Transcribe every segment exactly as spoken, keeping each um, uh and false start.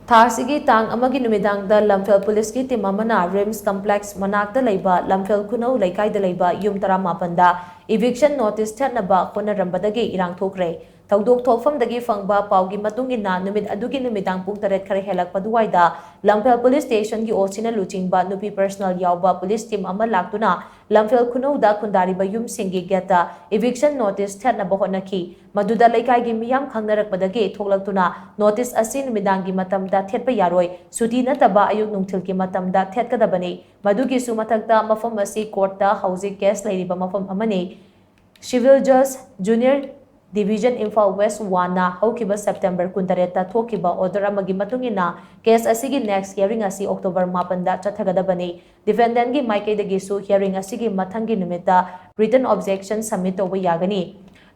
ꯊꯥ ꯑꯁꯤꯒꯤ ꯇꯥꯡ ꯑꯃꯒꯤ ꯅꯨꯃꯤꯗꯥꯡꯗ ꯂꯝꯐꯦꯜ ꯄꯨꯂꯤꯁꯀꯤ ꯇꯤꯝ ꯑꯃꯅ ꯔꯤꯝꯁ ꯀꯝꯄ꯭ꯂꯦꯛꯁ ꯃꯅꯥꯛꯇ ꯂꯩꯕ ꯂꯝꯐꯦꯜ ꯈꯨꯅꯧ ꯂꯩꯀꯥꯏꯗ ꯂꯩꯕ ꯌꯨꯝ ꯇꯔꯥꯃꯥꯄꯟꯗ ꯏꯚꯤꯛꯁꯟ ꯅꯣꯇꯤꯁ ꯊꯦꯠꯅꯕ ꯍꯣꯠꯅꯔꯝꯕꯗꯒꯤ ꯏꯔꯥꯡ ꯊꯣꯛꯈ꯭ꯔꯦ꯫ ꯊꯧꯗꯣꯛ ꯊꯣꯛꯐꯝꯗꯒꯤ ꯐꯪꯕ ꯄꯥꯎꯒꯤ ꯃꯇꯨꯡ ꯏꯟꯅ, ꯅꯨꯃꯤꯠ ꯑꯗꯨꯒꯤ ꯅꯨꯃꯤꯗꯥꯡ ꯄꯨꯡ ꯇꯔꯦꯠ ꯈꯔ ꯍꯦꯜꯂꯛꯄ ꯑꯗꯨꯋꯥꯏꯗ ꯂꯝꯐꯦꯜ ꯄꯨꯂꯤꯁ ꯁ꯭ꯇꯦꯁꯟꯒꯤ ꯑꯣꯁꯤꯅ ꯂꯨꯆꯤꯡꯕ ꯅꯨꯄꯤ ꯄꯔꯁꯅꯦꯜ ꯌꯥꯎꯕ ꯄꯨꯂꯤꯁ ꯇꯤꯝ ꯑꯃ ꯂꯥꯛꯇꯨꯅ ꯂꯝꯐꯦꯜ ꯈꯨꯅꯧꯗ ꯈꯨꯟꯗꯥꯔꯤꯕ ꯌꯨꯝꯁꯤꯡꯒꯤ ꯒꯦꯠꯇ ꯏꯚꯤꯛꯁꯟ ꯅꯣꯇꯤꯁ ꯊꯦꯠꯅꯕ ꯍꯣꯠꯅꯈꯤ꯫ ꯃꯗꯨꯗ ꯂꯩꯀꯥꯏꯒꯤ ꯃꯤꯌꯥꯝ ꯈꯪꯅꯔꯛꯄꯗꯒꯤ ꯊꯣꯛꯂꯛꯇꯨꯅ ꯅꯣꯇꯤꯁ ꯑꯁꯤ ꯅꯨꯃꯤꯗꯥꯡꯒꯤ ꯃꯇꯝꯗ ꯊꯦꯠꯄ ꯌꯥꯔꯣꯏ, ꯁꯨꯇꯤ ꯅꯠꯇꯕ ꯑꯌꯨꯛ ꯅꯨꯡꯊꯤꯜꯒꯤ ꯃꯇꯝꯗ ꯊꯦꯠꯀꯗꯕꯅꯤ꯫ ꯃꯗꯨꯒꯤꯁꯨ ꯃꯊꯛꯇ, ꯃꯐꯝ ꯑꯁꯤ ꯀꯣꯔꯠꯇ ꯍꯧꯖꯤꯛ ꯀꯦꯁ ꯂꯩꯔꯤꯕ ꯃꯐꯝ ꯑꯃꯅꯤ꯫ ꯁꯤꯚꯤꯜ ꯖꯖ ꯖꯨꯅꯤꯌꯔ ꯗꯤꯚꯤꯖꯟ ꯏꯝꯐꯥꯜ ꯋꯦꯁ ꯋꯥꯟꯅ ꯍꯧꯈꯤꯕ ꯁꯦꯞꯇꯦꯝꯕꯔ ꯀꯨꯟꯇꯔꯦꯠꯇ ꯊꯣꯛꯈꯤꯕ ꯑꯣꯔꯗꯔ ꯑꯃꯒꯤ ꯃꯇꯨꯡ ꯏꯟꯅ, ꯀꯦꯁ ꯑꯁꯤꯒꯤ ꯅꯦꯛꯁ ꯍꯤꯌꯥꯔꯤꯡ ꯑꯁꯤ ꯑꯣꯛꯇꯣꯕꯔ ꯃꯥꯄꯟꯗ ꯆꯠꯊꯒꯗꯕꯅꯤ꯫ ꯗꯤꯐꯦꯟꯗꯦꯟꯒꯤ ꯃꯥꯏꯀꯩꯗꯒꯤꯁꯨ ꯍꯤꯌꯥꯔꯤꯡ ꯑꯁꯤꯒꯤ ꯃꯊꯪꯒꯤ ꯅꯨꯃꯤꯠꯇ ꯔꯤꯇꯟ ꯑꯣꯕꯖꯦꯛꯁꯟ ꯁꯕꯃꯤꯠ ꯇꯧꯕ ꯌꯥꯒꯅꯤ꯫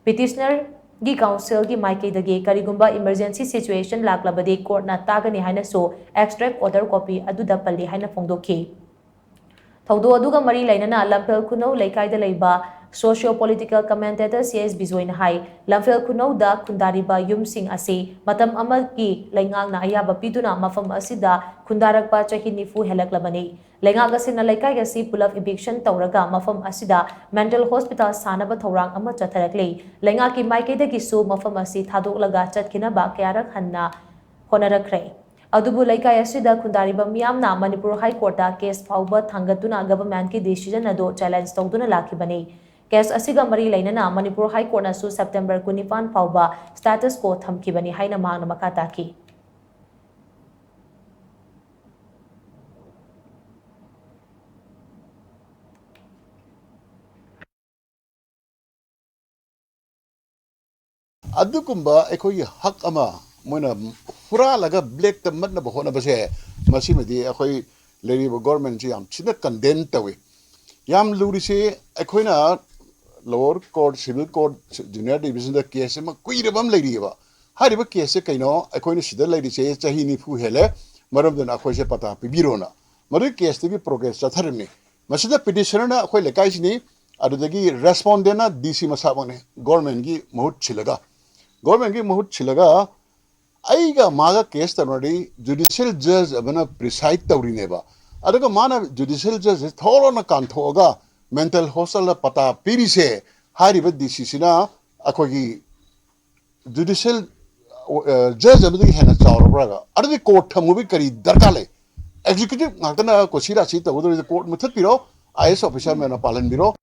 ꯄꯤꯇꯤꯁꯅꯔꯒꯤ ꯀꯥꯎꯟꯁꯤꯜꯒꯤ ꯃꯥꯏꯀꯩꯗꯒꯤ ꯀꯔꯤꯒꯨꯝꯕ ꯏꯃꯔꯖꯦꯟꯁꯤ ꯁꯤꯆꯨꯋꯦꯁꯟ ꯂꯥꯛꯂꯕꯗꯤ ꯀꯣꯔꯠꯅ ꯇꯥꯒꯅꯤ ꯍꯥꯏꯅꯁꯨ ꯑꯦꯛꯁꯇ꯭ꯔꯦꯛ ꯑꯣꯔꯗꯔ ꯀꯣꯄꯤ ꯑꯗꯨꯗ ꯄꯜꯂꯤ ꯍꯥꯏꯅ ꯐꯣꯡꯗꯣꯛꯈꯤ꯫ ꯊꯧꯗꯣꯛ ꯑꯗꯨꯒ ꯃꯔꯤ ꯂꯩꯅꯅ ꯂꯝꯐꯦꯜ ꯈꯨꯅꯧ ꯂꯩꯀꯥꯏꯗ ꯂꯩꯕ socio political commentator C S ꯕꯤꯖꯣꯏꯅ ꯍꯥꯏ, ꯂꯝꯐꯦꯜ ꯈꯨꯅꯧꯗ ꯈꯨꯟꯗꯥꯔꯤꯕ ꯌꯨꯝꯁꯤꯡ ꯑꯁꯤ ꯃꯇꯝ ꯑꯃꯒꯤ ꯂꯩꯉꯥꯛꯅ ꯑꯌꯥꯕ ꯄꯤꯗꯨꯅ ꯃꯐꯝ ꯑꯁꯤꯗ ꯈꯨꯟꯗꯥꯔꯛꯄ ꯆꯍꯤ ꯅꯤꯐꯨ ꯍꯦꯜꯂꯛꯂꯕꯅꯤ꯫ ꯂꯩꯉꯥꯛ ꯑꯁꯤꯅ ꯂꯩꯀꯥꯏ ꯑꯁꯤ ꯄꯨꯂꯞ ꯏꯚꯤꯛꯁꯟ ꯇꯧꯔꯒ ꯃꯐꯝ ꯑꯁꯤꯗ ꯃꯦꯟꯇꯦꯜ ꯍꯣꯁꯄꯤꯇꯥꯜ ꯁꯥꯅꯕ ꯊꯧꯔꯥꯡ ꯑꯃ ꯆꯠꯊꯔꯛꯂꯤ꯫ ꯂꯩꯉꯥꯛꯀꯤ ꯃꯥꯏꯀꯩꯗꯒꯤꯁꯨ ꯃꯐꯝ ꯑꯁꯤ ꯊꯥꯗꯣꯛꯂꯒ ꯆꯠꯈꯤꯅꯕ ꯀꯌꯥꯔꯛ ꯍꯟꯅ ꯍꯣꯠꯅꯔꯛꯈ꯭ꯔꯦ꯫ ꯑꯗꯨꯕꯨ ꯂꯩꯀꯥꯏ ꯑꯁꯤꯗ ꯈꯨꯟꯗꯥꯔꯤꯕ ꯃꯤꯌꯥꯝꯅ ꯃꯅꯤꯄꯨꯔ ꯍꯥꯏ ꯀꯣꯔꯠꯇ ꯀꯦꯁ ꯐꯥꯎꯕ ꯊꯥꯡꯒꯠꯇꯨꯅ ꯒꯚꯔꯟꯃꯦꯟꯠꯀꯤ ꯗꯤꯁꯤꯖꯟ ꯑꯗꯨ ꯆꯦꯂꯦꯟꯖ ꯇꯧꯗꯨꯅ ꯂꯥꯛꯈꯤꯕꯅꯤ꯫ ꯀꯦꯁ ꯑꯁꯤꯒ ꯃꯔꯤ ꯂꯩꯅꯅ ꯃꯅꯤꯄꯨꯔ ꯍꯥꯏ ꯀꯣꯔꯠꯅꯁꯨ ꯁꯦꯞꯇꯦꯝꯕꯔ ꯀꯨꯟꯅꯤꯄꯥꯟ ꯐꯥꯎꯕ ꯁ꯭ꯇꯦꯇꯁ ꯀꯣ ꯊꯝꯈꯤꯕꯅꯤ ꯍꯥꯏꯅ ꯃꯍꯥꯛꯅ ꯃꯈꯥ ꯇꯥꯈꯤ꯫ ꯑꯗꯨꯒꯨꯝꯕ ꯑꯩꯈꯣꯏꯒꯤ ꯍꯛ ꯑꯃ ꯃꯣꯏꯅ ꯍꯨꯔꯥꯜꯂꯒ ꯕ꯭ꯂꯦꯛꯇ ꯃꯠꯅꯕ ꯍꯣꯠꯅꯕꯁꯦ, ꯃꯁꯤꯃꯗꯤ ꯑꯩꯈꯣꯏ ꯂꯩꯔꯤꯕ ꯒꯣꯔꯃꯦꯟꯁꯤ ꯌꯥꯝ ꯊꯤꯅ ꯀꯟꯗꯦꯝ ꯇꯧꯏ꯫ ꯌꯥꯝ ꯂꯨꯔꯤꯁꯤ ꯑꯩꯈꯣꯏꯅ lower court, civil court, junior ꯗꯤꯚꯤꯖꯟꯗ ꯀꯦꯁ ꯑꯃ ꯀꯨꯏꯔꯕ ꯑꯃ ꯂꯩꯔꯤꯑꯕ꯫ ꯍꯥꯏꯔꯤꯕ ꯀꯦꯁꯁꯦ ꯀꯩꯅꯣ? ꯑꯩꯈꯣꯏꯅ ꯁꯤꯗ ꯂꯩꯔꯤꯁꯦ ꯆꯍꯤ ꯅꯤꯐꯨ ꯍꯦꯜꯂꯦ, ꯃꯔꯝꯗꯨꯅ ꯑꯩꯈꯣꯏꯁꯦ ꯄꯇꯥ ꯄꯤꯕꯤꯔꯣꯅ꯫ ꯃꯗꯨꯒꯤ ꯀꯦꯁꯇꯨꯒꯤ ꯄ꯭ꯔꯣꯒ꯭ꯔꯦꯁ ꯆꯠꯊꯔꯤꯕꯅꯤ꯫ ꯃꯁꯤꯗ ꯄꯤꯇꯤꯁꯅꯔꯅ ꯑꯩꯈꯣꯏ ꯂꯩꯀꯥꯏꯁꯤꯅꯤ, ꯑꯗꯨꯗꯒꯤ ꯔꯦꯁꯄꯣꯟꯗꯦꯟꯅ ꯗꯤ ꯁꯤ ꯃꯁꯥꯃꯛꯅꯤ, ꯒꯣꯔꯃꯦꯟꯒꯤ ꯃꯍꯨꯠ ꯁꯤꯜꯂꯒ꯫ ꯒꯣꯔꯃꯦꯟꯒꯤ ꯃꯍꯨꯠ ꯁꯤꯜꯂꯒ ꯑꯩꯒ ꯃꯥꯒ ꯀꯦꯁ ꯇꯧꯅꯔꯤ, ꯖꯨꯗꯤꯁꯤꯌꯦꯜ ꯖꯖ ꯑꯃꯅ ꯄ꯭ꯔꯤꯁꯥꯏꯗ ꯇꯧꯔꯤꯅꯦꯕ꯫ ꯑꯗꯨꯒ ꯃꯥꯅ ꯖꯨꯗꯤꯁꯤꯌꯦꯜ ꯖꯖꯁꯦ ꯊꯣꯛꯂꯣꯅ ꯀꯥꯟꯊꯣꯛꯑꯒ ꯃꯦꯟꯇꯦꯜ ꯍꯣꯁꯇꯦꯜꯗ ꯄꯇꯥ ꯄꯤꯔꯤꯁꯦ ꯍꯥꯏꯔꯤꯕ ꯗꯤ ꯁꯤꯁꯤꯅ ꯑꯩꯈꯣꯏꯒꯤ ꯖꯨꯗꯤꯁꯤꯌꯦꯜ ꯖꯖ ꯑꯃꯗꯒꯤ ꯍꯦꯟꯅ ꯆꯥꯎꯔꯕ꯭ꯔꯥꯒ? ꯑꯗꯨꯗꯤ ꯀꯣꯔꯠ ꯊꯝꯃꯨꯕꯒꯤ ꯀꯔꯤ ꯗꯔꯀꯥꯔ ꯂꯩ? ꯑꯦꯛꯖꯤꯀ꯭ꯌꯨꯇꯤꯚ ꯉꯥꯛꯇꯅ ꯀꯣꯁꯤ ꯔꯥꯁꯤ ꯇꯧꯒꯗꯧꯔꯤꯁꯦ꯫ ꯀꯣꯔꯠ ꯃꯨꯊꯠꯄꯤꯔꯣ, ꯑꯥꯏ ꯑꯦꯁ ꯑꯣꯐꯤꯁꯥꯔ ꯃꯌꯥꯝꯅ ꯄꯥꯜꯍꯟꯕꯤꯔꯣ꯫